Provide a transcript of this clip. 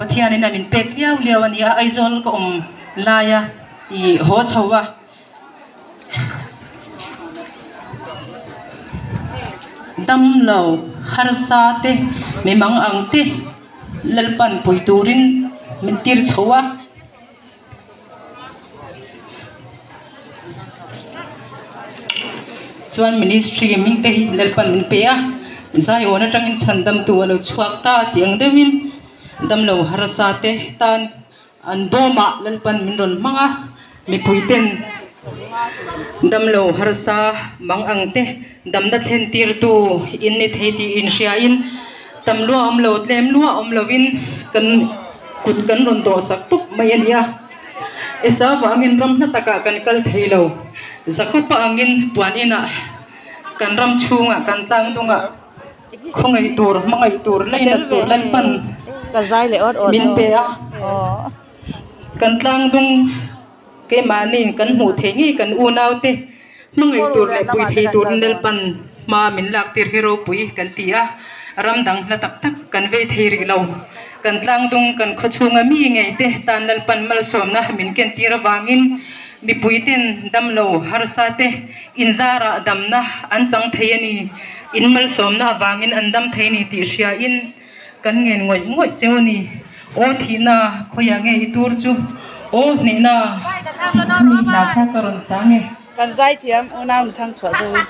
Pathianin a min pek liau liau a ni a, Aizawl ka awm laia i haw chho a. Damlo harsa te mi mang ang te Lalpan pui turin min tir chho a. Chuan ministry ming te hi Lalpan min pe a, Zion atangin chhandamtu a lo chhuak ta tih ang deuhin damlo harsa te tan an bawmah Lalpan min rawn hmang a, mipui ten damlo harsa mang ang te damna thlen tirtu in ni thei tih inhriain tam lua awm lo tlem lua awm lovin kan Kut kan rawn dawh sak tawp mai a nia. Esau vangin ram hla takah kan kal thei lo. Jakob-a angin puan inah kan ram chhungah kan tlang dungah khawngaih tur, hmangaih tur, lainat tur Lalpan min pe a. Kan tlang dung keimahniin kan hmuh theih ngei kan unaute hmangaih tur leh pui thei turin Lalpan hma min lak tir hi ropui kan ti a, ram dang hla tak tak kan vei thei rih lo. Kan tlangdung kan khaw chhunga mi ngei te tan Lalpan malsawmna min ken tir avangin mipui ten damlo harsa te inzarah damna an chang thei a ni, in malsawmna avangin an dam thei a ni tih hriain Kan ngen ngawih ngawih cheu a ni. Aw thihna, khawiah nge i tur chu? Aw hnehna, tih kha mi hla kha ka rawn sang e. Kan zaithiam unau nu thang chhuah zo in.